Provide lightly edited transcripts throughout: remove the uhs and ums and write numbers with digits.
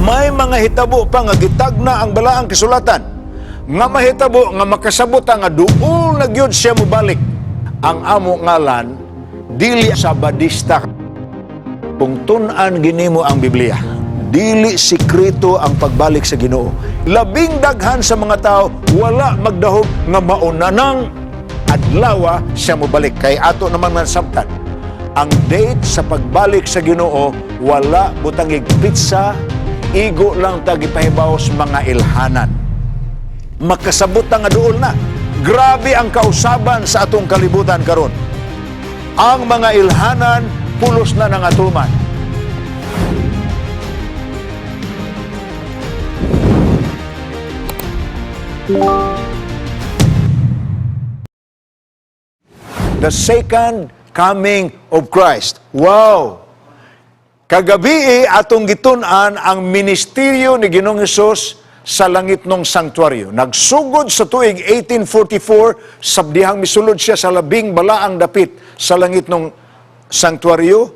May mga hitabo pa nga gitagna ang balaang kasulatan nga mahitabo nga makasabot nga duol na gyud siya mobalik. Ang amo ngalan dili Sabadista. Kung tun-an ginimo ang Biblia, dili sikreto ang pagbalik sa Ginoo. Labing daghan sa mga tao wala magdahom nga mauna nang adlawa siya mobalik, kay ato naman nasabtan. Ang date sa pagbalik sa Ginoo wala butangig petsa, igo lang ta gipahibaw sa mga ilhanan. Makasabot ta nga duol na. Grabe ang kausaban sa atong kalibutan karon. Ang mga ilhanan pulos na nangatuman. The second coming of Christ. Wow! Kagabi atong gitun-an ang ministeryo ni Ginoong Hesus sa langit ng sanktuaryo. Nagsugod sa tuig 1844, sabdihang misulod siya sa labing balaang dapit sa langit ng sanktuaryo.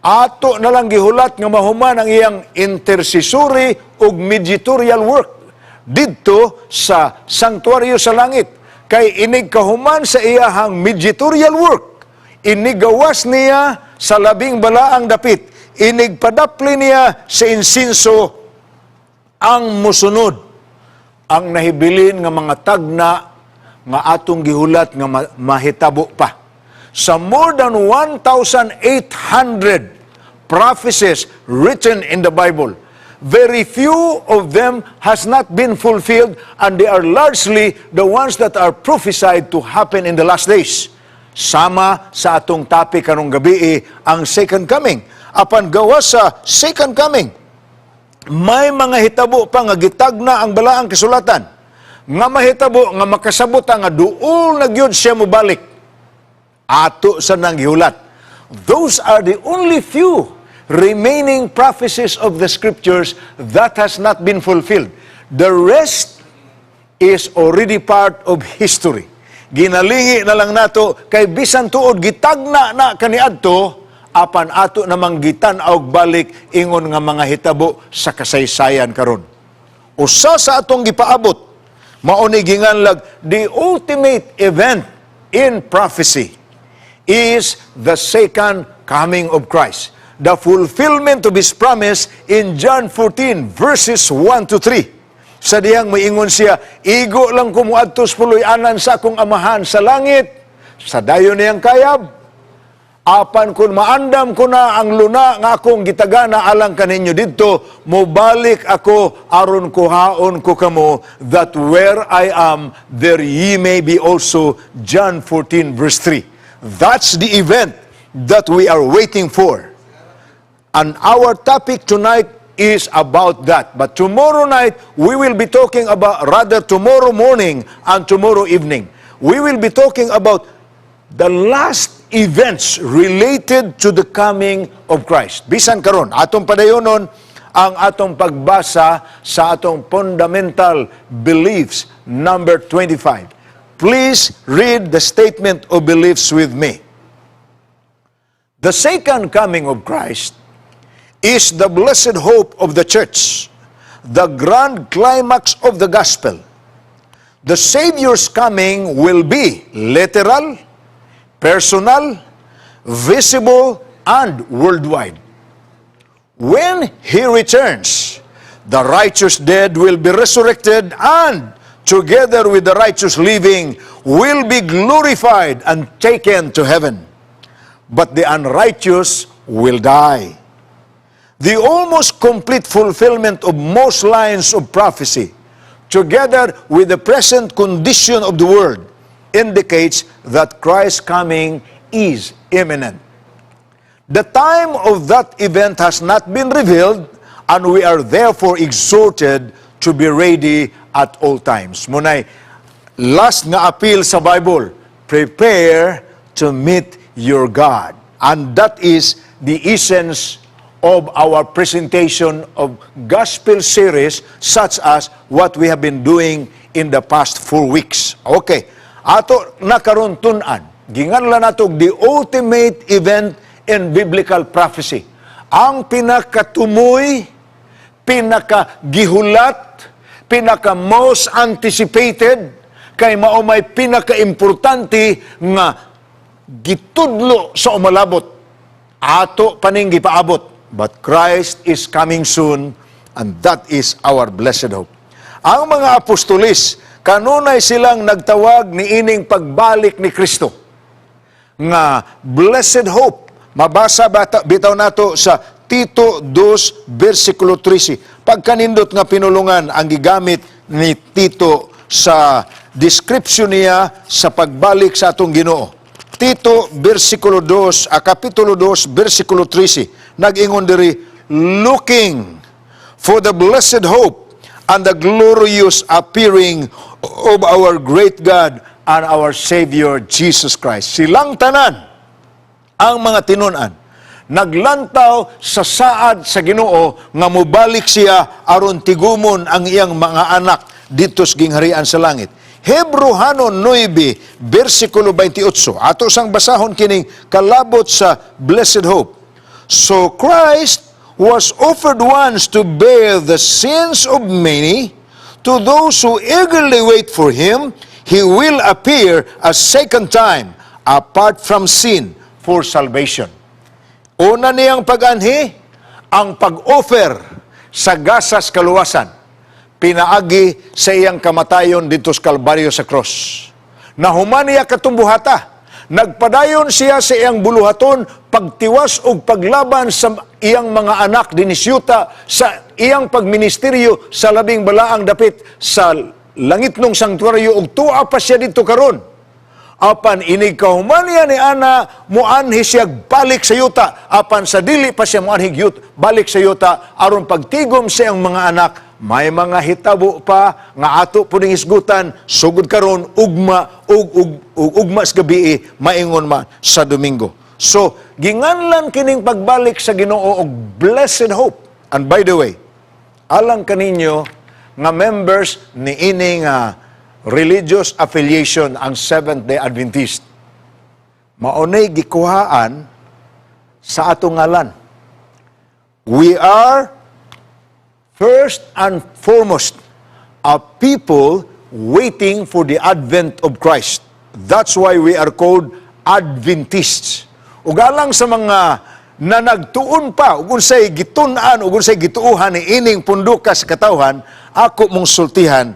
Ato na lang gihulat nga mahuman ang iyang intercessory ug mediatorial work didto sa sanktuaryo sa langit. Kay inig kahuman sa iyahang mediatorial work, inigawas niya sa labing balaang dapit, inig padapli niya sa insinso ang musunod ang nahibilin nga mga tagna nga atong gihulat nga mahitabo pa. Sa more than 1,800 prophecies written in the Bible, very few of them has not been fulfilled, and they are largely the ones that are prophesied to happen in the last days. Sama sa atong topic karong gabi, ang second coming. Apan gawas sa second coming, may mga hitabo pa nga gitagna ang balaang kasulatan nga mahitabo nga makasabot nga duol na gyud siya mobalik. Ato sa nang gihulat. Those are the only few remaining prophecies of the scriptures that has not been fulfilled. The rest is already part of history. Ginalingi na lang nato kay bisan tuod gitagna na kaniadto, apan ato namang gitan-aw balik ingon nga mga hitabo sa kasaysayan karon. Usa sa atong gipaabot mao ni ginganlag the ultimate event in prophecy is the second coming of Christ. The fulfillment of His promise in John 14 verses 1 to 3. Sa diyang moingon siya, "Igo lang ko muadto sa puloy-anan sa akong amahan sa langit." Sa dayon niyang kayab, "Apan kung maandam ko na ang luna nga akong gitagana alang kaninyo didto, mobalik ako aron kuhaon ko kamo, that where I am, there ye may be also." John 14 verse 3. That's the event that we are waiting for. And our topic tonight is about that. But tomorrow night, we will be talking about, rather tomorrow morning and tomorrow evening, we will be talking about the last events related to the coming of Christ. Bisan karon, atong padayonon ang atong pagbasa sa atong fundamental beliefs number 25. Please read the statement of beliefs with me. The second coming of Christ is the blessed hope of the church, the grand climax of the gospel. The Savior's coming will be literal, personal, visible, and worldwide. When He returns, the righteous dead will be resurrected and, together with the righteous living, will be glorified and taken to heaven. But the unrighteous will die. The almost complete fulfillment of most lines of prophecy, together with the present condition of the world, indicates that Christ's coming is imminent. The time of that event has not been revealed, and we are therefore exhorted to be ready at all times. Munay last nga appeal sa Bible, prepare to meet your God. And that is the essence of our presentation of gospel series such as what we have been doing in the past 4 weeks. Okay. Ato na karon tun-an. Ginganlan nato the ultimate event in biblical prophecy. Ang pinakatumoy, Pinaka gihulat, pinaka most anticipated, kay mao may pinaka-importante nga gitudlo sa umalabot. Ato paning gipaabot. But Christ is coming soon, and that is our blessed hope. Ang mga apostolis, kanunay silang nagtawag ni ining pagbalik ni Kristo nga blessed hope. Mabasa bata, bitaw nato sa Tito 2 versikulo 13. Pagkanindot nga pinulungan ang gigamit ni Tito sa description niya sa pagbalik sa atong Ginoo. Tito versikulo 2, kapitulo 2 versikulo 13. Nag-ingon diri, "Looking for the blessed hope and the glorious appearing of our great God and our Savior Jesus Christ." Silang tanan, ang mga tinun-an, naglantaw sa saad sa Ginoo nga mobalik siya aron tigumon ang iyang mga anak didto sa gingharian sa langit. Hebreohanon 9 versikulo 28. Ato sang basahon kining kalabot sa blessed hope. "So Christ was offered once to bear the sins of many. To those who eagerly wait for him, he will appear a second time apart from sin for salvation." Una niyang pag-anhi, ang pag-offer sa gasas kaluwasan, pinaagi sa iyang kamatayon didto sa Kalbaryo sa cross. Nahuman niya katong buhata, nagpadayon siya sa iyang buluhaton, pagtiwas og paglaban sa iyang mga anak dinhi sa yuta, sa iyang pagministeryo sa labing balaang dapit sa langitnong sanktuaryo, ug tua pa siya didto karon. Apan inig kahuman niya ni ana, muanhi siya balik sa yuta. Apan sa dili pa siya muanhi balik sa yuta aron pagtigom sa iyang mga anak, may mga hitabo pa nga ato po ning hisgutan sugod karon, ugma ug ugma sa gabi, maingon man sa Domingo. So ginganlan kining pagbalik sa Ginoo og blessed hope. And by the way, alang kaninyo nga members ni ining religious affiliation, ang Seventh-day Adventist, maunay gikuhaan sa atong ngalan. We are first and foremost a people waiting for the advent of Christ. That's why we are called Adventists. Ug alang sa mga na nagtuon pa ug unsay gitun-an ug unsay gituohan ni ining punduka sa katawhan, ako mong sultihan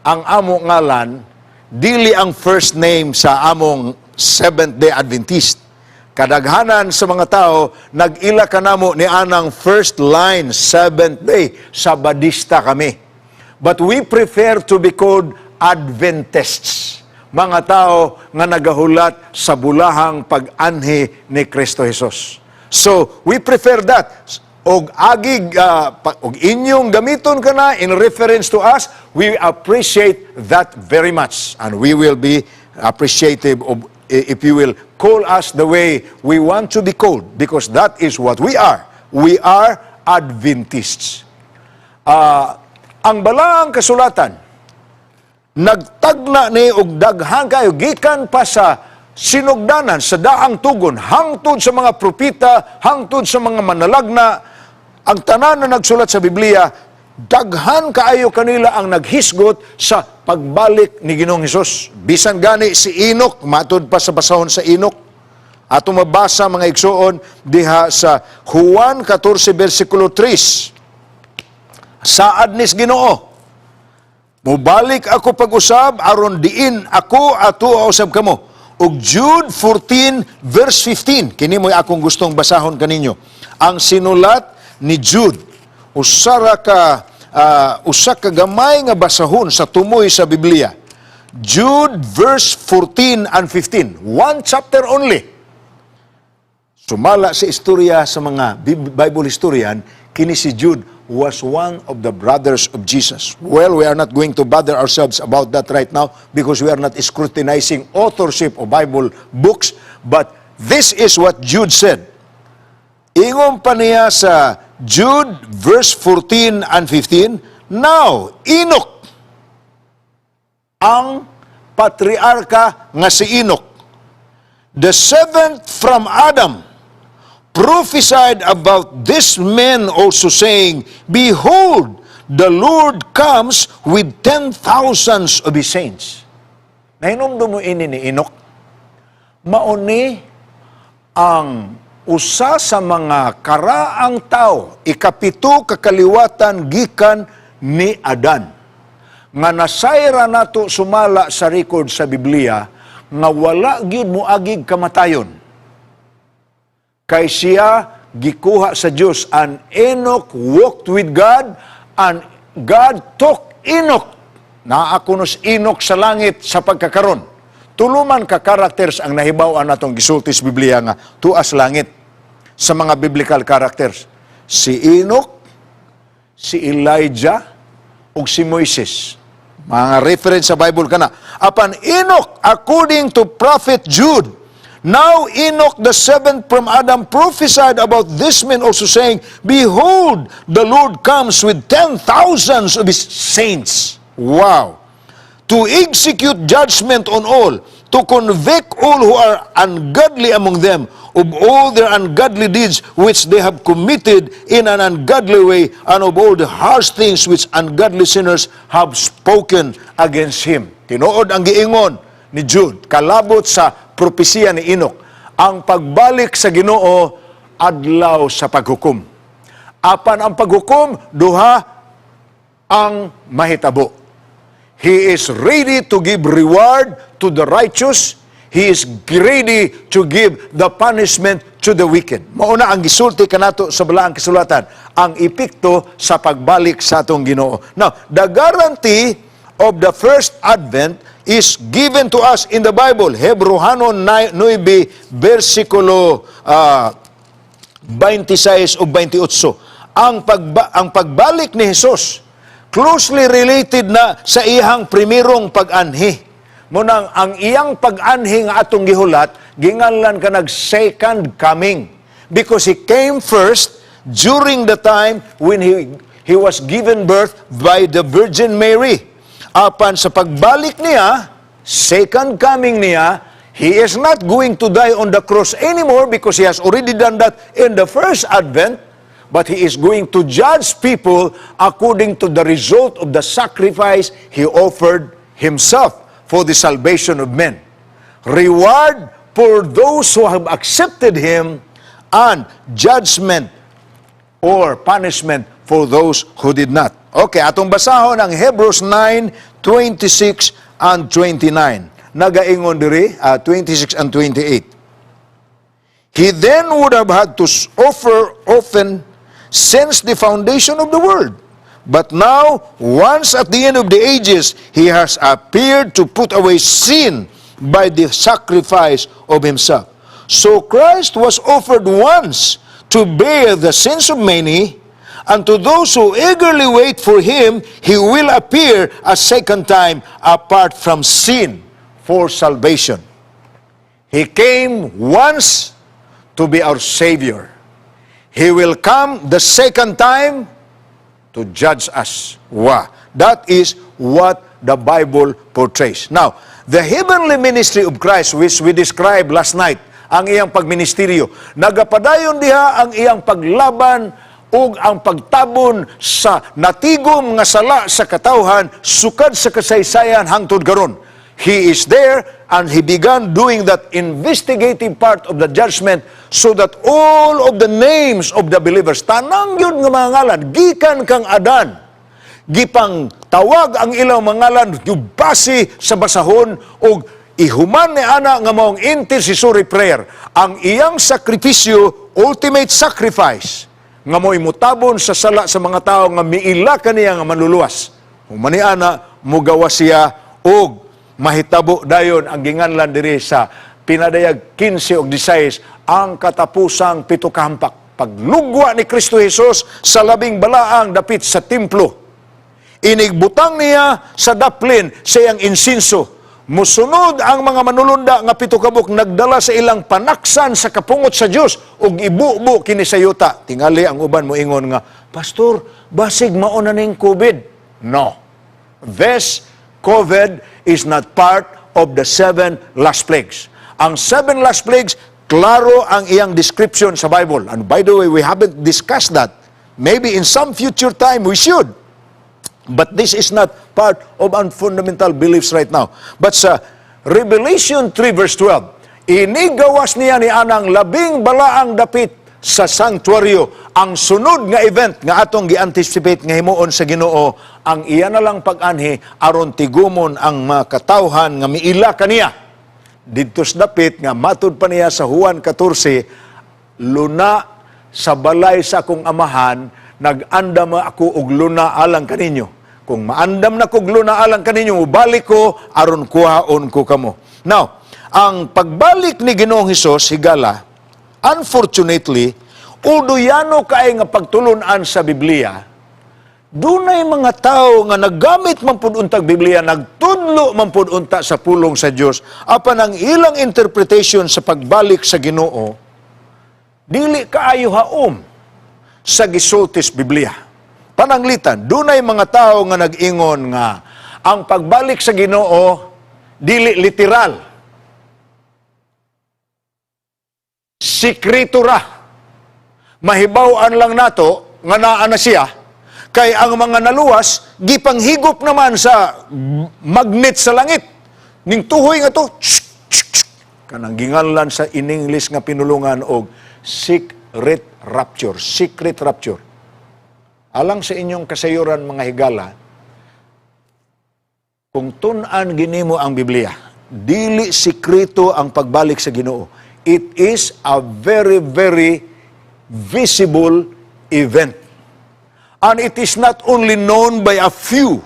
ang among ngalan dili ang first name sa among Seventh-day Adventist. Kadaghanan sa mga tao nag-ila kanamo ni anang first line, Seventh Day, Sabadista kami. But we prefer to be called Adventists. Mga tao nga nagahulat sa bulahang pag-anhi ni Kristo Jesus. So, we prefer that. Og agig og inyong gamiton kana in reference to us, we appreciate that very much and we will be appreciative of if you will call us the way we want to be called, because that is what we are. We are Adventists. Ang balaang kasulatan nagtagna ni og daghan kayo gikan pa sa sinugdanan sa daang tugon, hangtod sa mga propeta, hangtod sa mga manalagna, ang tanan na nagsulat sa Biblia, daghan kaayo kanila ang naghisgot sa pagbalik ni Ginoong Hesus. Bisan gani si Enoch, matud pa sa basahon sa Enoch. Ato mabasa, mga igsuon, diha sa Juan 14 versikulo 3. Saad nis Ginoo, "Mubalik ako pag-usab aron diin ako ato usab kamo." Ug Jude 14 verse 15, kini mo'y akong gustong basahon kaninyo. Ang sinulat ni Jude, usa ka gamay nga basahon sa tumoy sa Biblia. Jude verse 14 and 15. One chapter only. Sumala sa istorya sa mga Bible historian, kini si Jude was one of the brothers of Jesus. Well, we are not going to bother ourselves about that right now because we are not scrutinizing authorship of Bible books, but this is what Jude said. Ingon pa niya sa Jude verse 14 and 15, "Now, Enoch," ang patriarka nga si Enoch, "the seventh from Adam, Prophesied about this man also, saying, "Behold, the Lord comes with 10,000s of His saints." Nahinumdum mo ini ni Enoch? Mao ni ang usa sa mga karaang tao, ikapito ka kaliwatan gikan ni Adan, nga nasayra nato sumala sa record sa Biblia nga wala gyud moagig kamatayon. Kay siya gikuha sa Dios, and Enoch walked with God and God took Enoch. Naa kuno si Enoch sa langit sa pagkakaron. Tulo man ka characters ang nahibaw-an natong gisulti sa Biblia nga tuas langit sa mga biblical characters. Si Enoch, si Elijah, ug si Moises. Mga reference sa Bible kana. Apan Enoch, according to Prophet Jude, now Enoch, the seventh from Adam, prophesied about this man also, saying, "Behold, the Lord comes with 10,000s of His saints." Wow! "To execute judgment on all, to convict all who are ungodly among them of all their ungodly deeds which they have committed in an ungodly way, and of all the harsh things which ungodly sinners have spoken against Him." Tinuod ang giingon ni Jude, kalabot sa propesiya ni Enoch, ang pagbalik sa Ginoo adlaw sa paghukom. Apan ang paghukom, duha ang mahitabo. He is ready to give reward to the righteous. He is ready to give the punishment to the wicked. Mao na ang gisulti kanato sa Balaang Kasulatan, ang epekto sa pagbalik sa atong Ginoo. Now, the guarantee of the first advent is given to us in the Bible. Hebreohanon 9, versikulo 26 o 28. Ang pagbalik ni Jesus closely related na sa iyang primerong pag-anhi. Mao nang ang iyang pag-anhi nga atong gihulat, ginganlan kanag second coming. Because He came first during the time when He was given birth by the Virgin Mary. Apan sa pagbalik niya, second coming niya, He is not going to die on the cross anymore because He has already done that in the first advent, but He is going to judge people according to the result of the sacrifice He offered Himself for the salvation of men. Reward for those who have accepted Him and judgment or punishment for those who did not. Okay, atong basahon ang Hebrews 9, 26 and 29. Nagaingon diri, 26 and 28. "He then would have had to offer often since the foundation of the world. But now, once at the end of the ages, He has appeared to put away sin by the sacrifice of Himself. So Christ was offered once to bear the sins of many, and to those who eagerly wait for Him, He will appear a second time apart from sin for salvation." He came once to be our Savior. He will come the second time to judge us. Wow. That is what the Bible portrays. Now, the heavenly ministry of Christ, which we described last night, ang iyang pagministeryo, nagapadayon diha ang iyang paglaban ug ang pagtabon sa natigom nga sala sa katawhan sukad sa kasaysayan hangtod karon. He is there and He began doing that investigative part of the judgment so that all of the names of the believers, tanang yun nga mga ngalan, gikan kang Adan, gipang tawag ang ilang mga ngalan base sa basahon og ihuman ni ana nga maong intercessory prayer, ang iyang sakripisyo, ultimate sacrifice nga mo'y mutabon sa sala sa mga tao nga miila kaniya nga manluluwas. Human ni ana, mugawas siya og mahitabo dayon ang ginganlan diri sa Pinadayag 15 og 16, ang katapusang pito ka hampak, paglugwa ni Kristo Jesus sa labing balaang dapit sa templo. Inigbutang niya sa daplin sa iyang insinso. Musunod ang mga manulunda nga pito kabuk nagdala sa ilang panaksan sa kapungot sa Dios ug ibubo kini sa yuta. Tingali ang uban moingon nga, "Pastor, basig mao na ning COVID." No. This COVID is not part of the seven last plagues. Ang seven last plagues, Klaro ang iyang description sa Bible. And by the way, we haven't discussed that. Maybe in some future time we should. But this is not part of our fundamental beliefs right now. But sa Revelation 3 verse 12, inigawas niya ni anang labing balaang dapit sa sanctuaryo. Ang sunod nga event nga atong gi-anticipate nga himuon sa Ginoo, ang iya na lang pag-anhi aron tigumon ang mga katawhan nga miila kaniya. Didto sa dapit nga matud pa niya sa Juan 14, "Luna sa balay sa akong Amahan, nag-andam ako og luna alang kaninyo. Kung maandam na kog luna alang kaninyo, mubalik ko aron kuhaon ko kamo." Now, ang pagbalik ni Ginoong Hesus, higala, unfortunately, uduyano kay nga pagtulunan sa Biblia, dunay mga tao nga naggamit man pud untag Biblia, nagtudlo man pud unta sa pulong sa Dios, apan ang ilang interpretation sa pagbalik sa Ginoo dili kaayo haom sa gisulti sa Biblia. Pananglitan, dunay mga tao nga nag-ingon nga ang pagbalik sa Ginoo dili literal. Sikreto ra. Mahibaw-an lang nato nga naa na siya kay ang mga naluwas gipanghigop naman sa magnet sa langit. Ning tuhoy nga to, kanang ginganlan sa in English nga pinulungan og secret rapture, secret rapture. Alang sa inyong kasayuran, mga higala, kung tun-an ginimo ang Biblia, dili sikreto ang pagbalik sa Ginoo. It is a very, very visible event. And it is not only known by a few.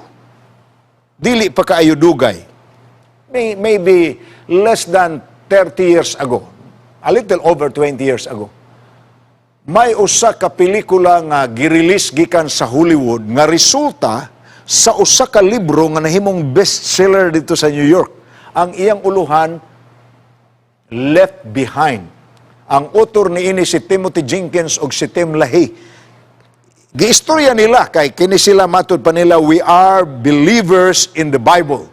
Dili pa kaayo dugay. Maybe less than 30 years ago. A little over 20 years ago. May usa ka pelikula nga girelease gikan sa Hollywood nga resulta sa usa ka libro nga nahimong bestseller dito sa New York. Ang iyang uluhan, Left Behind. Ang author niini si Timothy Jenkins ug si Tim LaHaye. Giistorya nila kay kini sila, matud pa nila, "We are believers in the Bible.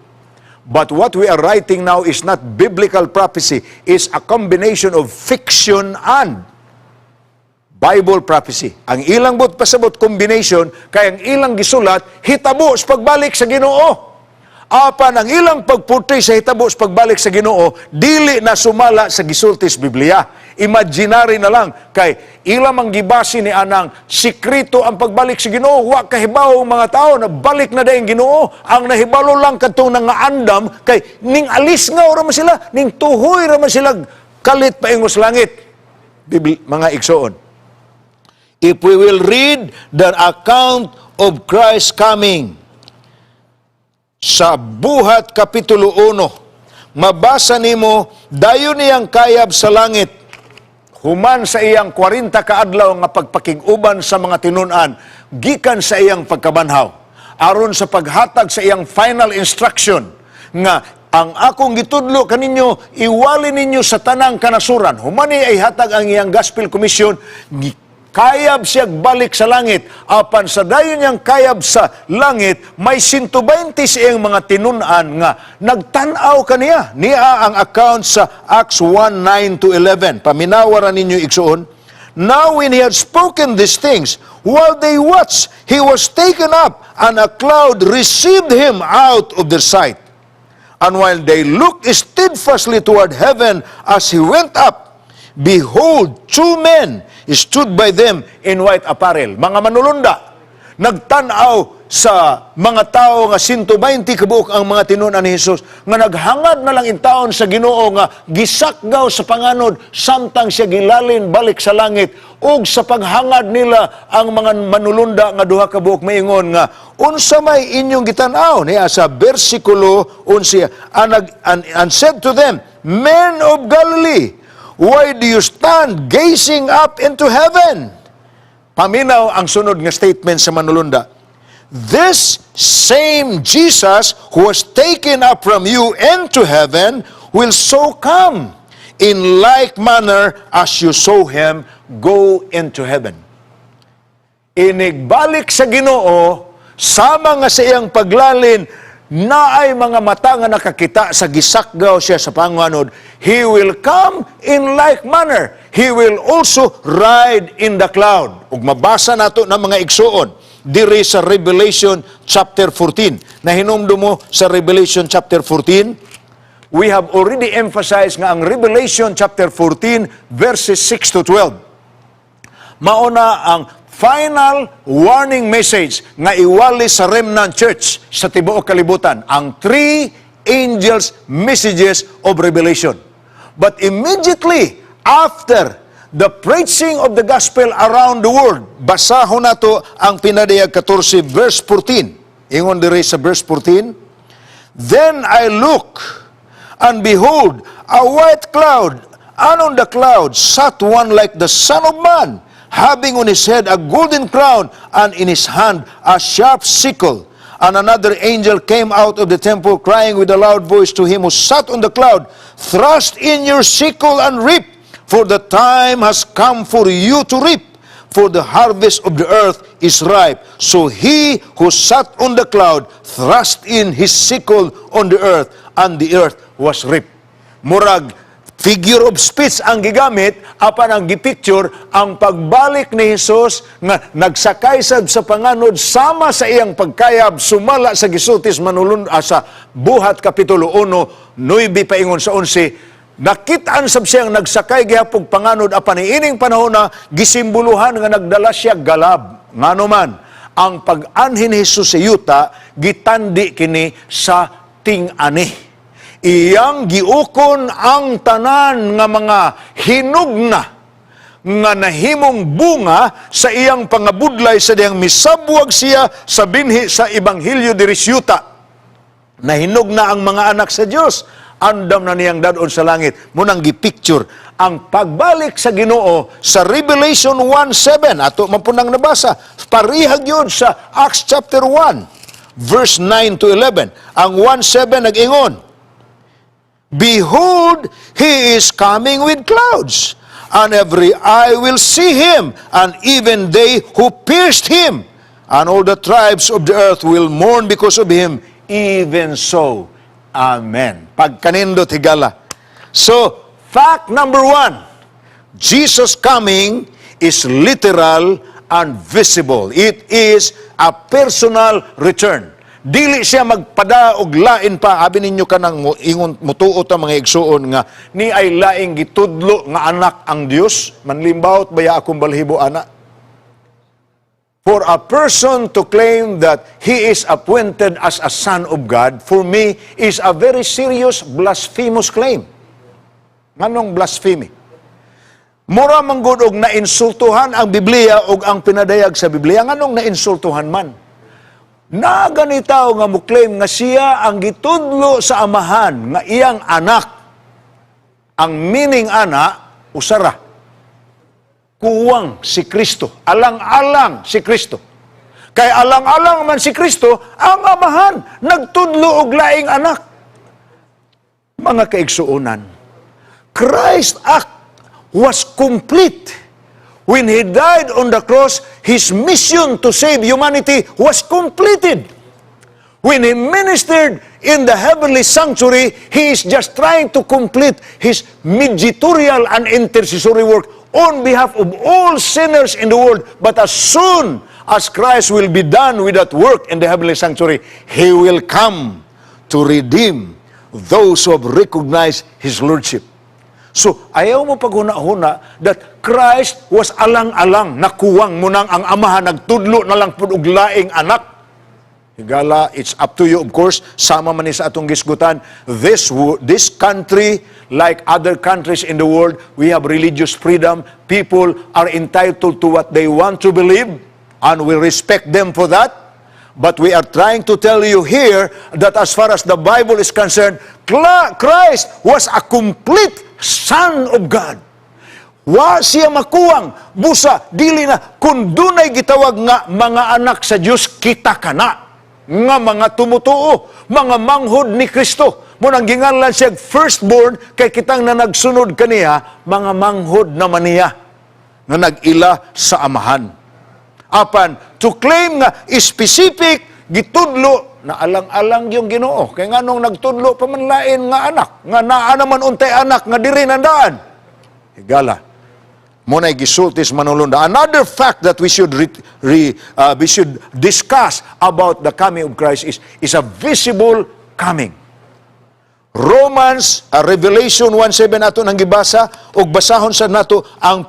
But what we are writing now is not biblical prophecy, is a combination of fiction and Bible prophecy." Ang ilang buot pasabot, combination, kay ang ilang gisulat hitabo sa pagbalik sa Ginoo. Apan ang ilang pagportray sa hitabo sa pagbalik sa Ginoo dili na sumala sa gisulti sa Biblia. Imaginary na lang kay ilang mang gibase ni anang sikreto ang pagbalik sa Ginoo. Wa kahibaw ang mga tao na balik na dayong Ginoo. Ang nahibalo lang kadtong nangaandam kay ning alis nga ra man sila, ning tuhoy ra man sila kalit paingos langit. Mga igsoon, if we will read the account of Christ coming sa Buhat Kapitulo 1, mabasa nimo dayon niyang kayab sa langit human sa iyang 40 kaadlaw nga pagpakig-uban sa mga tinun-an gikan sa iyang pagkabanhaw aron sa paghatag sa iyang final instruction nga "Ang akong gitudlo kaninyo, iwali ninyo sa tanang kanasuran." Human niya ihatag ang iyang Gospel Commission, kayab siya balik sa langit. Apan sa dayon niyang kayab sa langit, may 120 sa iyang mga tinun-an nga nagtan-aw kaniya. Nia ang account sa Acts 1:9 to 11. Paminawa ra ninyo, igsoon. Now when he had spoken these things, while they watched, he was taken up, and a cloud received him out of their sight. And while they looked steadfastly toward heaven as he went up, behold, two men stood by them in white apparel. Mga manulunda, nagtanaw sa mga tao nga 120 kabuok ang mga tinun-an ni Jesus nga naghangad na lang intaon sa Ginoo nga gisakgaw sa panganod samtang siya gilalin balik sa langit. Ug sa paghangad nila, ang mga manulunda nga duha ka buok maingon nga, "Unsa may inyong gitan-aw?" Niya sa bersikulo 11, and said to them, "Men of Galilee, why do you stand gazing up into heaven?" Paminaw ang sunod nga statement sa manulunda. "This same Jesus who was taken up from you into heaven will so come in like manner as you saw him go into heaven." Inigbalik sa Ginoo, sama nga sa iyang paglalin, Naay mga mata nga nakakita sa gisakgaw siya sa panganod. He will come in like manner. He will also ride in the cloud. Ug mabasa nato ng mga igsuon diri sa Revelation chapter 14. Nahinumdum mo sa Revelation chapter 14, we have already emphasized nga ang Revelation chapter 14 verses 6 to 12 mauna ang final warning message nga iwali sa remnant church sa tibuok kalibutan, ang three angels' messages of Revelation. But immediately after the preaching of the gospel around the world, basahon nato ang Pinadayag 14 verse 14. Ingon diri sa verse 14, "Then I look, and behold, a white cloud, and on the cloud sat one like the Son of Man, having on his head a golden crown, and in his hand a sharp sickle. And another angel came out of the temple, crying with a loud voice to him who sat on the cloud, 'Thrust in your sickle and reap, for the time has come for you to reap, for the harvest of the earth is ripe.' So he who sat on the cloud thrust in his sickle on the earth, and the earth was reaped." Murag figure of speech ang gigamit, apan ang gipicture ang pagbalik ni Jesus nga nagsakay sad sa panganod sama sa iyang pagkayab sumala sa gisultis manulun sa Buhat kapitulo 1, 9 paingon sa 11. Nakitaan sab siyang nagsakay gihapog panganod, apan niining panahon na gisimboluhan nga nagdala siya galab. Ngano man ang pag-anhin ni Jesus sa yuta, gitandi kini sa ting-ani. Iyang giukon ang tanan nga mga hinog na nga nahimong bunga sa iyang pangabudlay sa diyang misabwag siya sa binhi sa ebanghelyo diri sa yuta. Nahinog na ang mga anak sa Dios, andam na niyang dadon sa langit. Munang gipicture ang pagbalik sa Ginoo sa Revelation 1:7 ato man punang nabasa. Parihag yun sa Acts chapter 1 verse 9 to 11. Ang 1:7 nag-ingon, "Behold, he is coming with clouds, and every eye will see him, and even they who pierced him, and all the tribes of the earth will mourn because of him. Even so. Amen." Pagkanindot, higala. So, fact number one, Jesus coming is literal and visible. It is a personal return. Dili siya magpada og lain pa. Abi ninyo kanang mo, ingon mutuo ta mga igsuon nga ni ay laing gitudlo nga anak ang Dios. Manlimbawot baya akong balhibo ana. For a person to claim that he is appointed as a son of God, for me, is a very serious blasphemous claim. Nganong blasphemy? Mura man gud og nainsultuhan ang Biblia og ang pinadayag sa Biblia. Nganong nainsultuhan man? Na ganitaw nga mo claim nga siya ang gitudlo sa Amahan nga iyang anak. Ang meaning ana, usara. Kuwang si Kristo. Alang-alang si Kristo. Kay alang-alang man si Kristo, ang Amahan nagtudlo og laing anak. Mga kaigsuonan, Christ's act was complete. When He died on the cross, His mission to save humanity was completed. When He ministered in the heavenly sanctuary, He is just trying to complete His mediatorial and intercessory work on behalf of all sinners in the world. But as soon as Christ will be done with that work in the heavenly sanctuary, He will come to redeem those who have recognized His Lordship. So, ayaw mo paghuna-huna that Christ was alang-alang, nakuwang mo nang ang Amahan nagtudlo na lang pud og laing anak. Higala, it's up to you, of course. Sama man ni sa atong gisgutan. This country, like other countries in the world, we have religious freedom. People are entitled to what they want to believe, and we respect them for that. But we are trying to tell you here that as far as the Bible is concerned, Christ was a complete Son of God. Wa siya makuwang, busa, dili na, kung dunay gitawag nga mga anak sa Dios, kita kana nga mga tumutuo, mga manghod ni Kristo. Munang ginganlan siya firstborn, kay kitang na nagsunod kaniya, mga manghod na maniya, nga nag-ila sa Amahan. Apan, to claim nga specific, gitudlo Naalang-alang yung Ginoo. Kay nganong nagtudlo pa man lain nga anak, nga naa naman untay anak nga diri nandaan. Higala. Mao na'y gisulti sa manulunda. Another fact that we should discuss about the coming of Christ is a visible coming. Romans, Revelation 1:7 ato nang gibasa ug basahon sa nato ang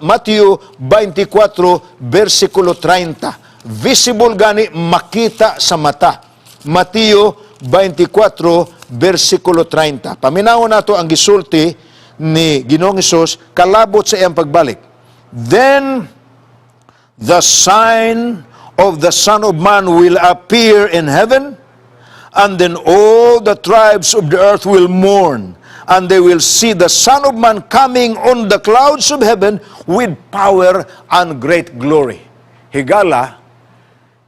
Matthew 24 versikulo 30. Visible gani, makita sa mata. Mateo 24 versikulo 30. Paminawon nato ang gisulti ni Ginoong Hesus kalabot sa iyang pagbalik. "Then the sign of the Son of Man will appear in heaven, and then all the tribes of the earth will mourn, and they will see the Son of Man coming on the clouds of heaven with power and great glory." Higala,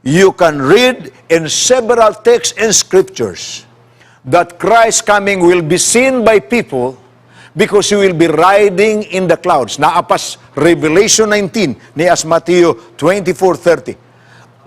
you can read in several texts and scriptures that Christ's coming will be seen by people because He will be riding in the clouds. Naa pas Revelation 19 ni as Matthew 24:30.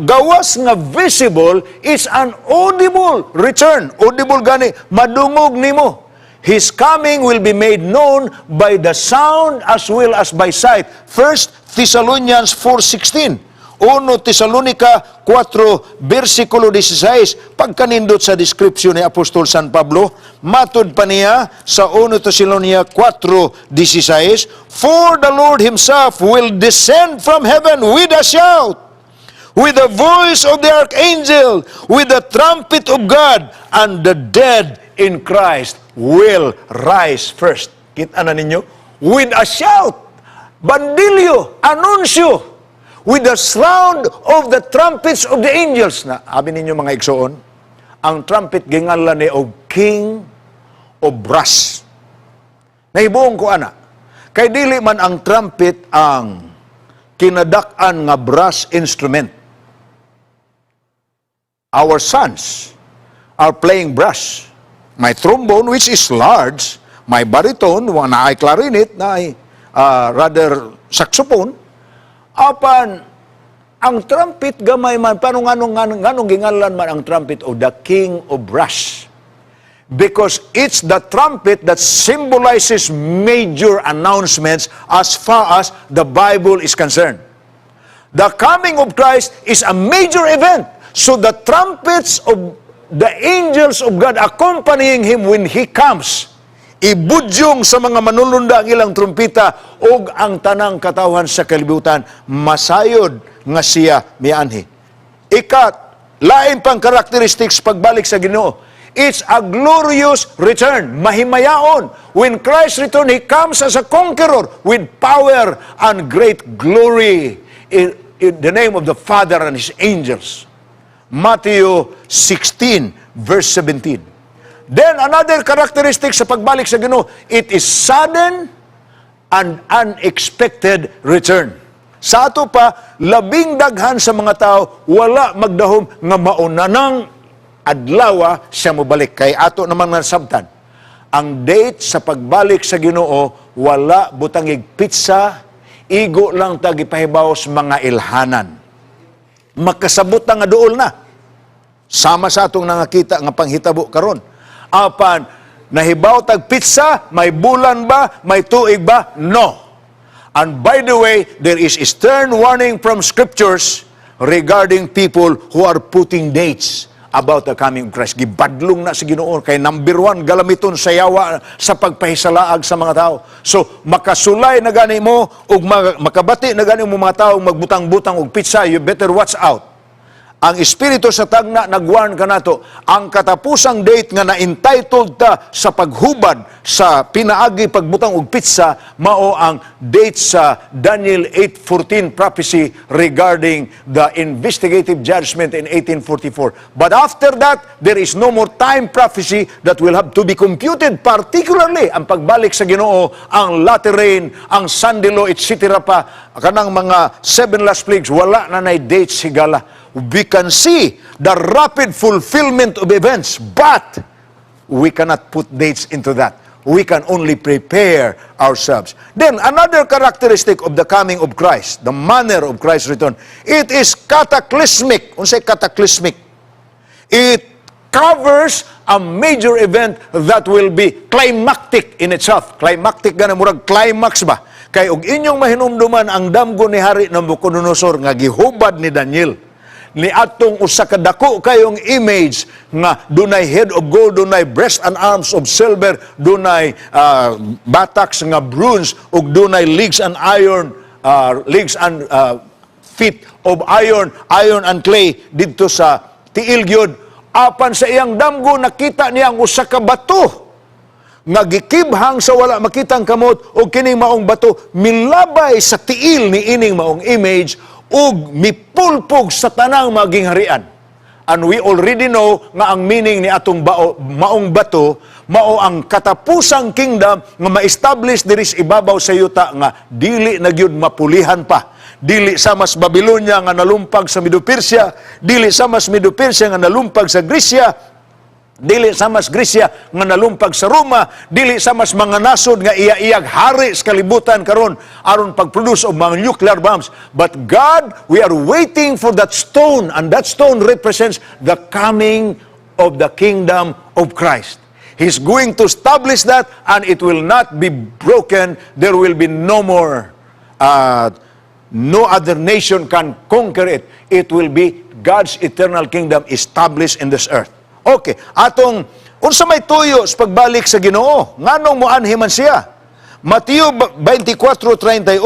Gawas nga visible is an audible return. Audible gani, madungog nimo. His coming will be made known by the sound as well as by sight. 1 Thessalonians 4:16. 1 Tesalonica 4, versikulo 16. Pagkanindot sa description ni Apostol San Pablo, matud pa niya sa 1 Thessalonica 4:16, "For the Lord Himself will descend from heaven with a shout, with the voice of the archangel, with the trumpet of God, and the dead in Christ will rise first." Kita na ninyo? With a shout, bandilyo, anunsyo, with the sound of the trumpets of the angels. Na, abi ninyo, mga igsoon, ang trumpet gingalan ni og King of Brass. Nahibuong ko ana. Kay dili man ang trumpet ang kinadak-an nga brass instrument. Our sons are playing brass. My trombone, which is large, my baritone, wa naay clarinet, naay rather saxophone. Apan, ang trumpet gamay man, paano nganong gingalan man ang trumpet o the King of Brass? Because it's the trumpet that symbolizes major announcements as far as the Bible is concerned. The coming of Christ is a major event. So the trumpets of the angels of God accompanying Him when He comes, ibudyong sa mga manulunda ang ilang trumpita ug ang tanang katawhan sa kalibutan masayod nga siya mianhi. Ikat, lain pang characteristics pagbalik sa Ginoo. It's a glorious return. Mahimayaon. When Christ return, He comes as a conqueror with power and great glory in the name of the Father and His angels. Matthew 16, verse 17. Then, another characteristic sa pagbalik sa Ginoo, it is sudden and unexpected return. Sa ato pa, labing daghan sa mga tao, wala magdahom nga mauna ng adlawa siya mobalik. Kay ato namang nasabtan, ang date sa pagbalik sa Ginoo, wala butangig petsa, igo lang ta gipahibaw sa mga ilhanan. Makasabot ta nga duol na. Sama sa atong nangakita nga panghitabo karon. Apan nahibaw tag petsa, may bulan ba, may tuig ba? No. And by the way, there is a stern warning from scriptures regarding people who are putting dates about the coming of Christ. Gibadlong na sa Ginoo kay number one galamiton sa yawa sa pagpahisalaag sa mga tao. So makasulay na gani mo ug makabati na gani mo mga tao magbutang-butang og petsa, you better watch out. Ang espiritu sa tagna nagwarn kanato ang katapusang date nga na-entitled ta sa paghubad sa pinaagi pagbutang og petsa mao ang date sa Daniel 8:14 prophecy regarding the investigative judgment in 1844. But after that, there is no more time prophecy that will have to be computed, particularly ang pagbalik sa Ginoo, ang latter rain, ang Sunday law, etc. pa, kanang mga seven last plagues, wala na nay dates, higala. We can see the rapid fulfillment of events, but we cannot put dates into that. We can only prepare ourselves. Then, another characteristic of the coming of Christ, the manner of Christ's return, it is cataclysmic. Unsay cataclysmic? It covers a major event that will be climactic in itself. Climactic gana, murag climax ba? Kay og inyong mahinumduman ang damgo ni Hari Nabucodonosor nga gihubad ni Daniel ni atong usa ka dako kayong image nga dunay head of gold, dunay breast and arms of silver, dunay buttocks nga bronze ug dunay legs and iron, legs and feet of iron, iron and clay didto sa tiil gyud. Apan sa iyang damgo, nakita niya ang usa ka bato nga gikibhang sa wala makitang kamot, ug kining maong bato milabay sa tiil ni ining maong image ug mipulpog sa tanang maging harian. And we already know nga ang meaning ni atong maong bato mao ang katapusang kingdom nga ma-establish diri sa ibabaw sa yuta nga dili na gyud mapulihan pa. Dili sa mas Babylonia nga nalumpag sa Medo-Persia, dili sa mas Medo-Persia nga nalumpag sa Gresya, dili sa mas Gresya nga nalumpag sa Roma, dili sa mas mga nasod nga iya-iyag hari sa kalibutan karon aron pag-produce og mga nuclear bombs. But God, we are waiting for that stone, and that stone represents the coming of the kingdom of Christ. He's going to establish that and it will not be broken. There will be no more, no other nation can conquer it. It will be God's eternal kingdom established in this earth. Okay, atong unsa may tuyo sa pagbalik sa Ginoo? Nganong moanhi man siya? Mateo 24:31,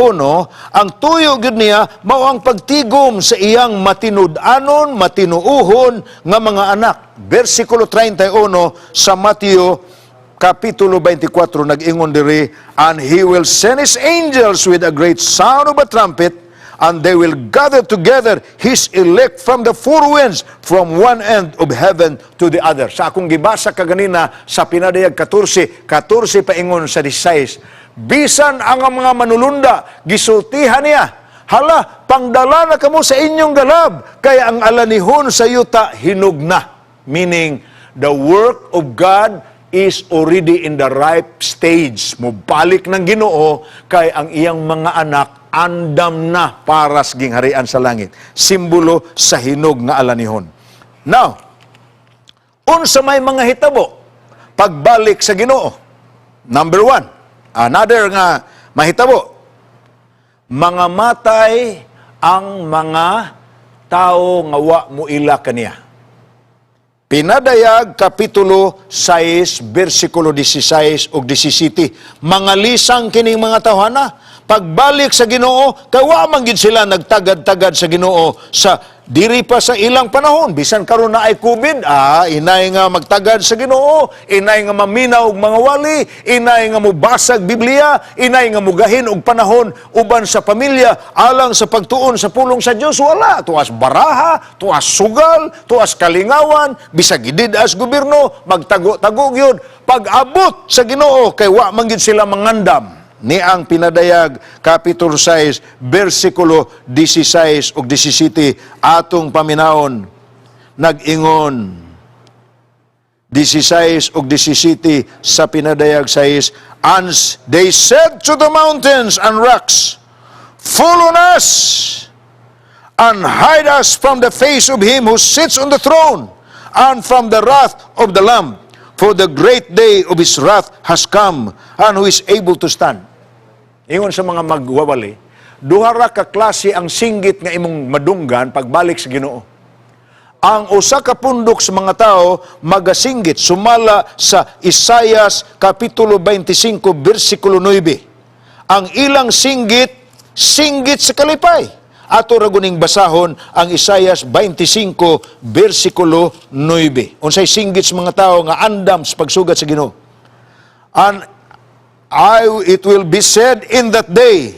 ang tuyo gyud niya mao ang pagtigom sa iyang matinud-anon, matinuohon nga mga anak. Versikulo 31 sa Mateo Kapitulo 24, nag-ingon diri, "And he will send his angels with a great sound of a trumpet, and they will gather together his elect from the four winds, from one end of heaven to the other." Sa akong gibasa kaganina sa Pinadayag 14, 14 paingon sa 16, bisan ang mga manulunda, gisultihan niya, "Hala, pangdala na kamo sa inyong galab, kaya ang alanihon sa yuta hinog na." Meaning, the work of God is already in the ripe stage. Mubalik ng Ginoo kay ang iyang mga anak andam na para sa gingharian sa langit. Simbolo sa hinog nga alanihon. Now, unsa may mga hitabo pagbalik sa Ginoo? Number one, another nga mahitabo, mga matay ang mga tao nga wa mo ila kaniya. Pinadayag Kapitulo 6 versikulo 16 ug 17. Mga lisang kining mga tawhana pagbalik sa Ginoo kay wa man gid sila nagtagad-tagad sa Ginoo sa diri pa sa ilang panahon. Bisan karon na ay COVID, inay nga magtagad sa Ginoo, inay nga maminaw og mga wali, inay nga mobasag Biblia, inay nga mugahin og panahon uban sa pamilya alang sa pagtuon sa pulong sa Dios. Wala, tuas baraha, tuas sugal, tuas kalingawan, bisag gidid-as gobyerno, magtago-tago gyud. Pag-abot sa Ginoo kay wa man gid sila mangandam ni ang Pinadayag Kapitulo 6 versikulo 16 ug 17 atong paminawon. Nag-ingon 16 ug 17 sa Pinadayag 6, "And they said to the mountains and rocks, 'Fall on us and hide us from the face of him who sits on the throne and from the wrath of the Lamb. For the great day of his wrath has come, and who is able to stand?'" Ingon sa mga magwawali, duha ra ka klase ang singgit nga imong madunggan pagbalik sa Ginoo. Ang usa ka pundok sa mga tao magasinggit sumala sa Isayas Kapitulo 25 bersikulo 9. Ang ilang singgit, singgit sa kalipay. Ato ra guning basahon ang Isayas 25 bersikulo 9. Unsay singgit sa mga tao nga andam sa pagsugat sa Ginoo? "And it will be said in that day,"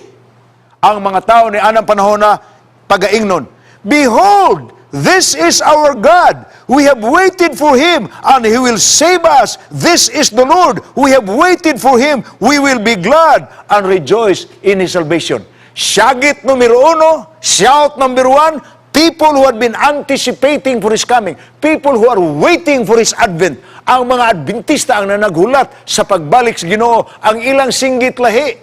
ang mga tao ni anang panahon na pagaingnon, "Behold, this is our God. We have waited for Him, and He will save us. This is the Lord. We have waited for Him. We will be glad and rejoice in His salvation." Syagit numero uno, shout number one, people who had been anticipating for His coming, people who are waiting for His advent. Ang mga Adventista ang nanaghulat sa pagbalik sa Ginoo, ang ilang singgit lahi.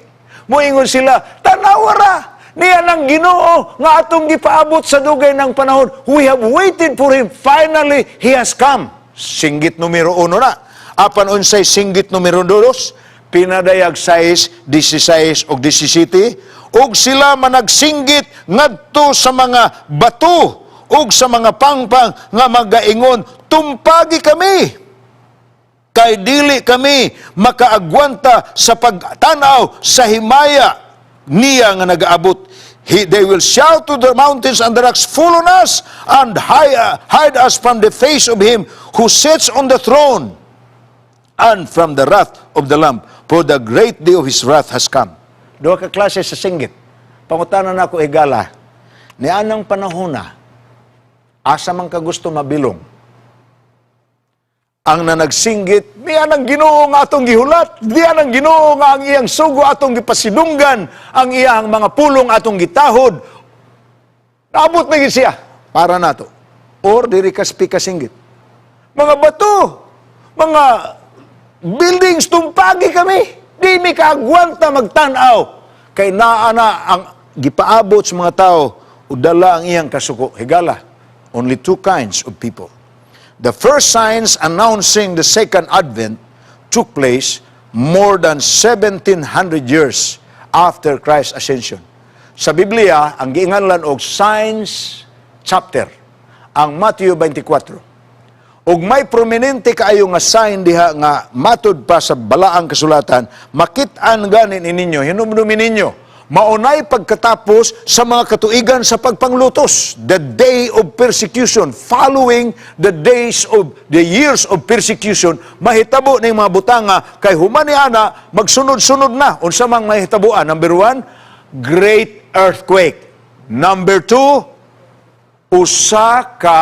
Moingon sila, "Tanawa ra, Niya ng Ginoo nga atong gipaabot sa dugay ng panahon. We have waited for Him. Finally, He has come. Singgit numero uno na. Apan unsay singgit numero dos? Pinadayag 6, 16 ug 17. Ug sila managsinggit ngadto sa mga bato ug sa mga pangpang nga magaingon, "Tumpagi kami kay dili kami makaagwanta sa pagtanaw sa himaya niya nga nagaabot." They will shout to the mountains and the rocks, "Fall on us and hide us from the face of Him who sits on the throne and from the wrath of the Lamb, for the great day of His wrath has come." Duha ka klase sa singgit. Pangutana nako, higala, nianang panahon na, asa man ka gusto mabilong? Ang nanagsinggit, "Niya ng Ginoo nga atong gihulat, niya ng Ginoo nga ang iyang sugo atong gipasidunggan, ang iyang mga pulong atong gitahod. Naabot na gid siya para nato." Or diri ka singgit, "Mga bato, mga buildings, tumpagi kami. Di mi kaagwanta magtan-aw. Kay naa na ang gipaabot sa mga tao, udala ang iyang kasuko." Higala, only two kinds of people. The first signs announcing the second advent took place more than 1700 years after Christ's ascension. Sa Biblia, ang giinganlan og signs chapter, ang Matthew 24. Ug may prominente kaayo nga sign diha nga matud pa sa balaang kasulatan, makit-an gani ninyo, hinumdumin ninyo, maunay pagkatapos sa mga katuigan sa pagpanglutos, the day of persecution, following the days of the years of persecution, mahitabo ning mga butanga kay human ni ana magsunod-sunod na. Unsa mang mahitabuan? Number one, great earthquake. Number two, usa ka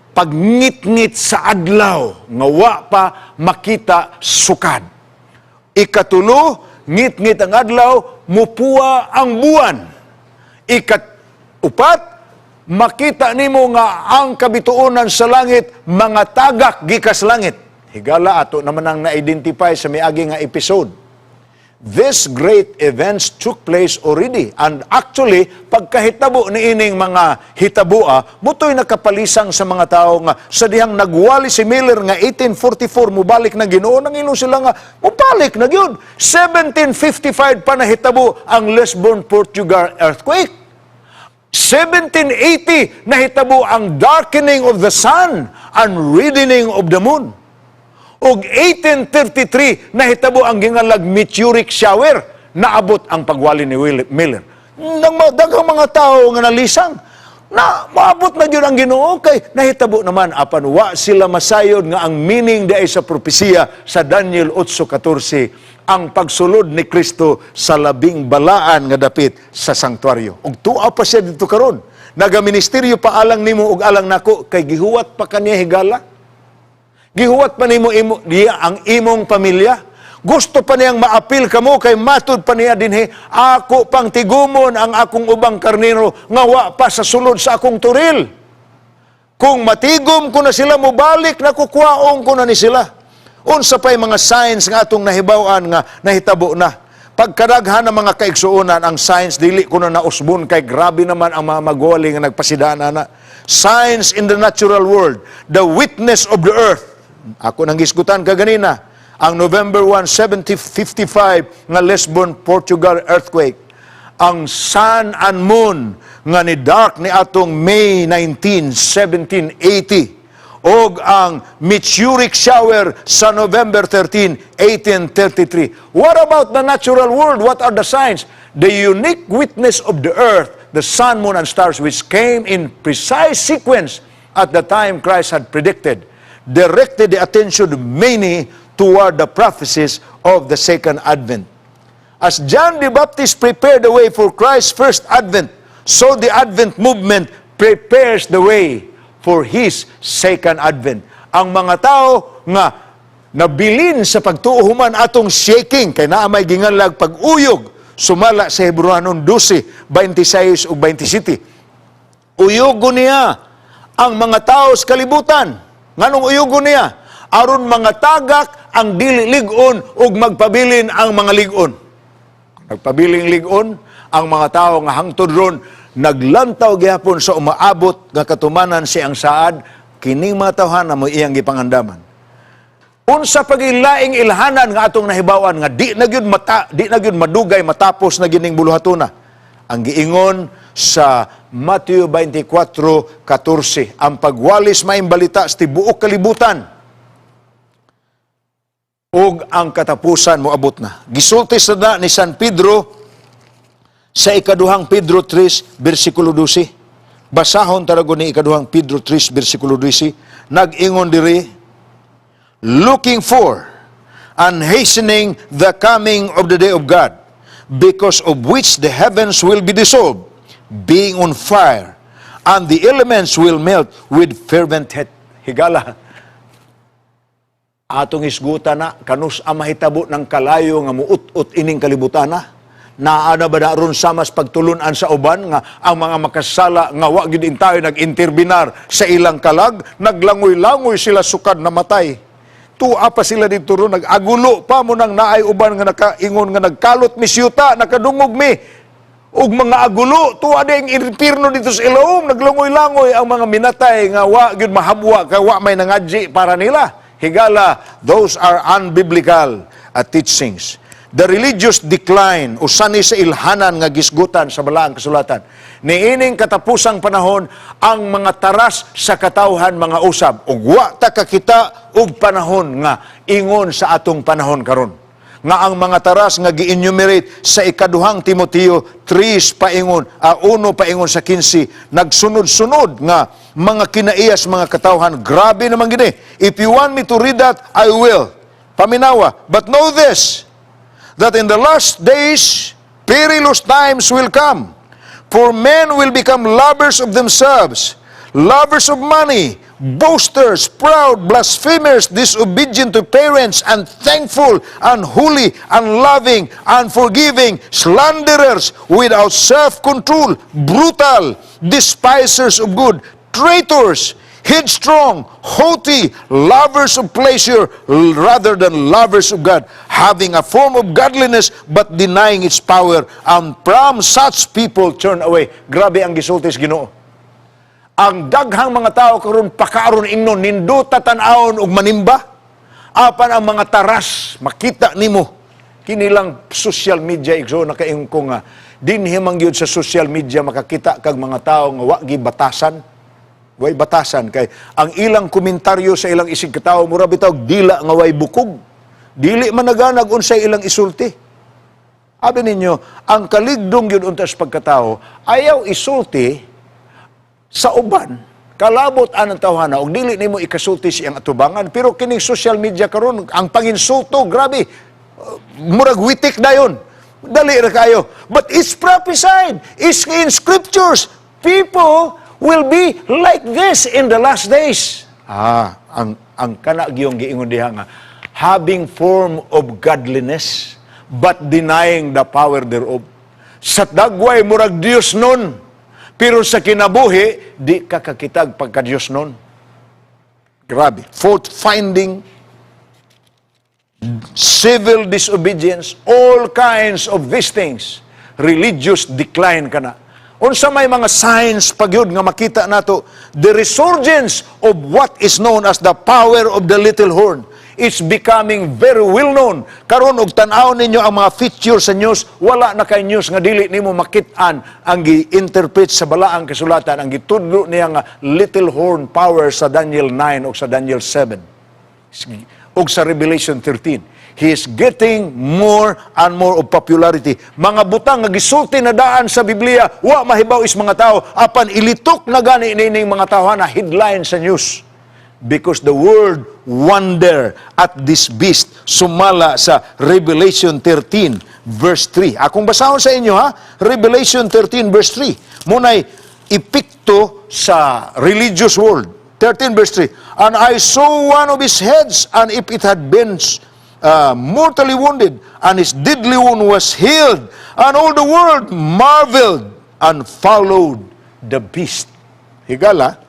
pagngitngit sa adlaw nga wa pa makita sukad. Ikatulo, ngitngit ang adlaw, mupuwa ang buwan. Ikat-upat, makita nimo nga ang kabituonan sa langit mga tagak gikas langit. Higala, ato naman ang na-identify sa miagi nga episode. These great events took place already. And actually, pagkahitabo ni ining mga hitaboa, mutoy nakapalisang sa mga tao nga sa dihang nagwali si Miller nga 1844 mubalik na Ginoo, nangilo sila nga mubalik na gyud. 1755 pa nahitabo ang Lisbon, Portugal earthquake. 1780 nahitabo ang darkening of the sun and reddening of the moon. Ug 1833 nahitabo ang gingalag meteoric shower, naabot ang pagwali ni Miller. Nang daghang mga tao nga nalisang na maabot na gyud ang Ginoo kay nahitabo naman, apan wa sila masayod nga ang meaning diay sa propesiya sa Daniel 8:14, ang pagsulod ni Kristo sa labing balaan nga dapit sa sanktuaryo. Ug tuwa pa siya dito karon. Nagaministeryo pa alang nimo ug alang nako kay gihuwat pa kaniya, higala. Gihuwat pa nimo imo diya ang imong pamilya. Gusto pa niyang maapil kamo kay matud pa niya dinhi, "Ako pang tigumon ang akong ubang karnero nga wa pa sa sulod sa akong toril. Kung matigom ko na sila, mobalik na kukuhaon ko na ni sila." Unsa pa'y mga signs nga atong nahibaw-an nga nahitabo na? Pagkadaghan ng mga kaigsuonan, ang signs dili ko na nausbon kay grabe naman ang mga magwali nga nagpasidaan na. Signs in the natural world, the witness of the earth. Ako nang gisgutan kaganina, ang November 1, 1755 nga Lisbon, Portugal earthquake. Ang sun and moon nga ni dark ni atong May 19, 1780 og ang meteoric shower sa November 13, 1833. What about the natural world? What are the signs? The unique witness of the earth, the sun, moon, and stars, which came in precise sequence at the time Christ had predicted, directed the attention of many toward the prophecies of the second advent. As John the Baptist prepared the way for Christ's first advent, so the Advent movement prepares the way for His second advent. Ang mga tao nga nabilin sa pagtuo human atong shaking kay naa may ginganlag pag-uyog sumala sa Hebreohanon 12, 26 ug 27. Uyugo niya ang mga tao sa kalibutan. Nganong uyugo niya? Aron mga tagak ang dili lig-on ug magpabilin ang mga lig-on. Nagpabiling lig-on Ang mga tao nga hangtod ron naglantaw gihapon sa umaabot nga katumanan sa iyang saad, kining mga tawhana mo iyang gipangandaman. Unsa pagilaing ilhanan nga atong nahibawan nga di na gyud madugay matapos na gining buluhatuna? Ang giingon sa Matthew 24:14, ang pagwalis maayong balita sa tibuok kalibutan ug ang katapusan moabot na. Gisulti sa na ni San Pedro sa ikaduhang Pedro 3 bersikulo 12. Basahon tarago ni ikaduhang Pedro 3 bersikulo 12. Nag-ingon diri, "Looking for and hastening the coming of the day of God, because of which the heavens will be dissolved, being on fire, and the elements will melt with fervent heat." Higala, atong hisgutan na kanus ang mahitabo ng kalayo nga muut-ut ining kalibutana. Naa na ba na ron sama sa pagtulunan sa uban nga ang mga makasala nga wa gyud tayo nag-interbinar sa ilang kalag, naglangoy-langoy sila sukad na matay. Tua pa sila dito ron, nag-agulo pa mo nang naay uban nga nakaingon nga nagkalot mi siyuta, nakadungog mi ug mga agulo, tuwa ding impierno dito sa ilawom, naglangoy-langoy ang mga minatay nga wa gyud mahabwa kay wa may nangadji para nila. Higala, those are unbiblical teachings. The religious decline, usa ni sa ilhanan nga gisgutan sa balaang kasulatan. Niining katapusang panahon, ang mga taras sa katawhan mga usab ug wa ta kakita og panahon nga ingon sa atong panahon karon nga ang mga taras nga gi-enumerate sa ikaduhang Timoteo 3 paingon a 1 paingon sa 15, nagsunod-sunod nga mga kinaiyas mga katawhan. Grabe naman gini. If you want me to read that, I will. Paminawa. "But know this, that in the last days perilous times will come. For men will become lovers of themselves, lovers of money, boasters, proud, blasphemers, disobedient to parents, unthankful, unholy, unloving, unforgiving, slanderers, without self-control, brutal, despisers of good, traitors, headstrong, haughty, lovers of pleasure rather than lovers of God, having a form of godliness but denying its power. And from such people turn away." Grabe ang gisulti sa Ginoo. Ang daghang mga tao karon pakaaron ingnon nindota tan-awon og manimba. Apan ang mga taras makita nimo kinilang social media, igsoon, nakaingon ko nga dinhi man gyud sa social media makakita kag mga tao nga wa gibatasan. Way batasan kay ang ilang komentaryo sa ilang isig katawo mura bitaw dila nga way bukog. Dili man naganag unsay ilang isulti. Abi ninyo, ang kaligdong gyud unta sa pagkatao, ayaw isulti sa uban kalabot anang tawhana og dili nimo ikasulti siyang atubangan. Pero kining social media karon, ang panginsulto grabe, murag witik dayon, dali ra kayo. But it's prophesied, it's in scriptures, people will be like this in the last days. Ang kana giyong giingon diha nga having form of godliness but denying the power thereof. Sa dagway murag Dios nun, pero sa kinabuhi di ka kakitag pagka Dios nun. Grabe. Fault finding, civil disobedience, all kinds of these things, religious decline kana. Unsa may mga signs pagyud nga makita nato the resurgence of what is known as the power of the little horn is becoming very well known. Karon og tan-awon ninyo ang mga feature sa news, wala na kay news nga dili nimo makit-an ang gi-interpret sa balaang kasulatan, ang gitudlo niya nga little horn power sa Daniel 9 o sa Daniel 7 ug sa Revelation 13. He is getting more and more of popularity. Mga butang nga gisulti na daan sa Biblia, wa mahibaw is mga tao, apan ilitok na gani nining mga tao na headline sa news. Because the world wonder at this beast sumala sa Revelation 13 verse 3. Akong basahon sa inyo ha, Revelation 13 verse 3. Munay epekto sa religious world. 13 verse 3. "And I saw one of his heads, and if it had been mortally wounded, and his deadly wound was healed, and all the world marveled and followed the beast." Higala,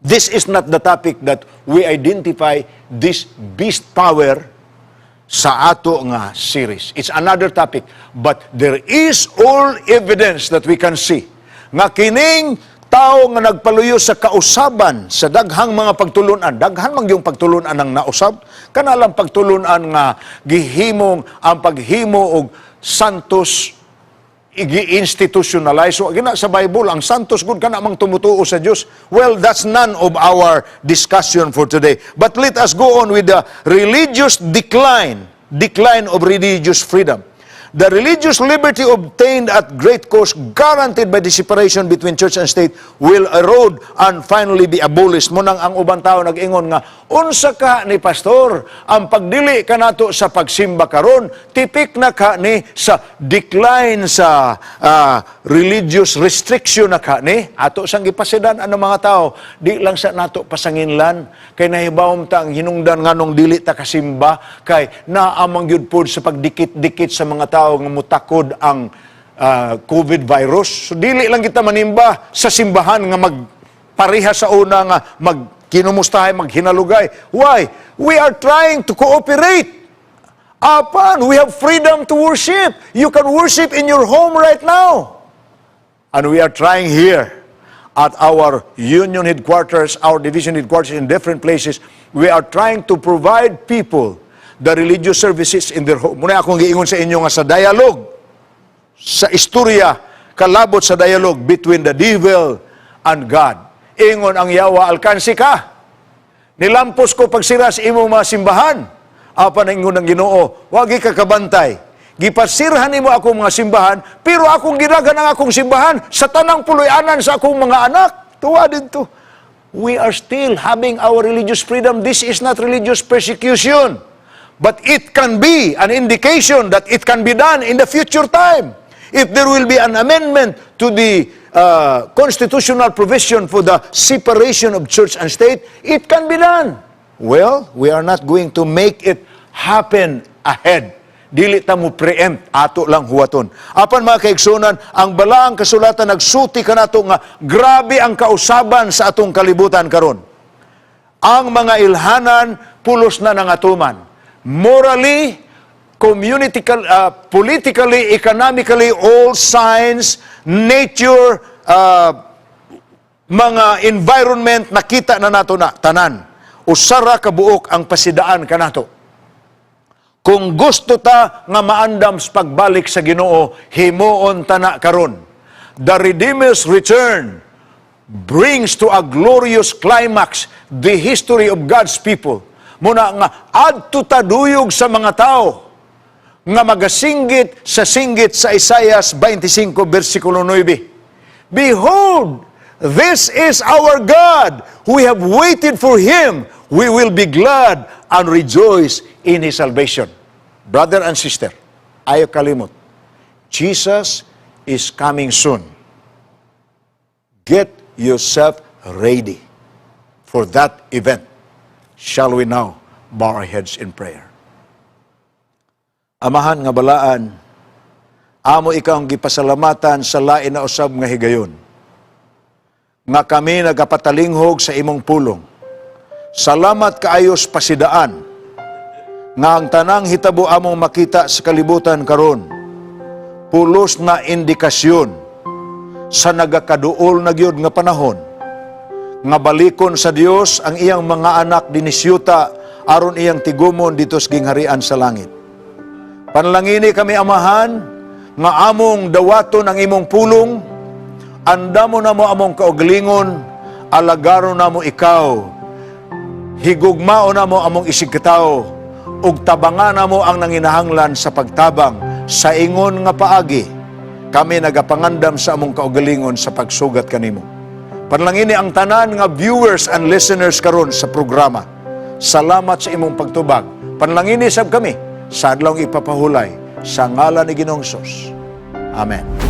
this is not the topic that we identify this beast power sa ato nga series. It's another topic, but there is all evidence that we can see nga kining tao nga nagpaluyo sa kausaban sa daghang mga pagtulunan, daghan man yung pagtulunan ang nausab, kanalang pagtulunan nga gihimong ang paghimo og santos i-institutionalize. So, gina sa Bible, ang santos gud kana mang tumutuo sa Dios. Well, that's none of our discussion for today. But let us go on with the religious decline, decline of religious freedom. The religious liberty obtained at great cost, guaranteed by the separation between church and state, will erode and finally be abolished. Munang ang ubang tao nag-ingon nga, "Unsa ka ni, Pastor, ang pagdili kanato sa pagsimba karon, tipik na ka ni sa decline sa religious restriction na ka ni?" Ato sang gipasidan ang mga tao, di lang sa nato pasanginlan, kay nahibawom ta ang hinungdan nganong dili ta kasimba, kay naamang gyud pod sa pagdikit-dikit sa mga tao nga mutakod ang COVID virus. So dili lang kita manimba sa simbahan nga magpareha sa una nga magkinumustahay, maghinalugay. Why? We are trying to cooperate. Apan, we have freedom to worship. You can worship in your home right now. And we are trying here at our union headquarters, our division headquarters in different places, we are trying to provide people the religious services in their home. Muna akong giingon sa inyo nga sa dialogue, sa istorya, kalabot sa dialogue between the devil and God. Ingon ang yawa, "Alkansi ka. Nilampos ko pagsira sa imong mga simbahan." Apan ingon ng Ginoo, "Wagi ka kabantay. Gipasirhan nimo akong mga simbahan, pero akong gidaghan ang akong simbahan sa tanang puloy-anan sa akong mga anak." Tuwa dito. We are still having our religious freedom. This is not religious persecution. But it can be an indication that it can be done in the future time. If there will be an amendment to the constitutional provision for the separation of church and state, it can be done. Well, we are not going to make it happen ahead. Dili ta mo preempt, ato lang huwaton. Apan, mga kaigsunan, ang balaang kasulatan nagsulti kanato nga grabe ang kausaban sa atong kalibutan karon. Ang mga ilhanan pulos na nangatuman. Morally, community, politically, economically, all signs, nature, mga environment, nakita na nato na tanan. Usara ka buok ang pasidaan kanato. Kung gusto ta nga maandam sa pagbalik sa Ginoo, himuon ta na karon. The Redeemer's return brings to a glorious climax the history of God's people. Muna nga adto ta duyog sa mga tao nga magasinggit sa singgit sa Isaias 25 versikulo 9. "Behold, this is our God. We have waited for Him. We will be glad and rejoice in His salvation." Brother and sister, ayo kalimot. Jesus is coming soon. Get yourself ready for that event. Shall we now bow our heads in prayer? Amahan nga balaan, amo ikaw ang gipasalamatan sa lain na usab nga higayon nga kami nagapatalinghog sa imong pulong. Salamat kaayo sa pasidaan nga ang tanang hitabo among makita sa kalibutan karon pulos na indikasyon sa nagakaduol na gyud nga panahon nga balikon sa Dios ang iyang mga anak dinhi sa yuta aron iyang tigumon dito sa gingharian sa langit. Panlangini kami, Amahan, nga among dawaton ang imong pulong, andamo namo among kaugalingon, alagaron namo ikaw, higugmao namo among isigkatawo, ug tabangan namo ang nanginahanglan sa pagtabang sa ingon nga paagi. Kami nagapangandam sa among kaugalingon sa pagsugat kanimo. Panlangini ang tanan nga viewers and listeners karon sa programa. Salamat sa imong pagtubag. Panlangini sab kami sa adlawng ipapahulay sa ngalan ni Ginoong Hesus. Amen.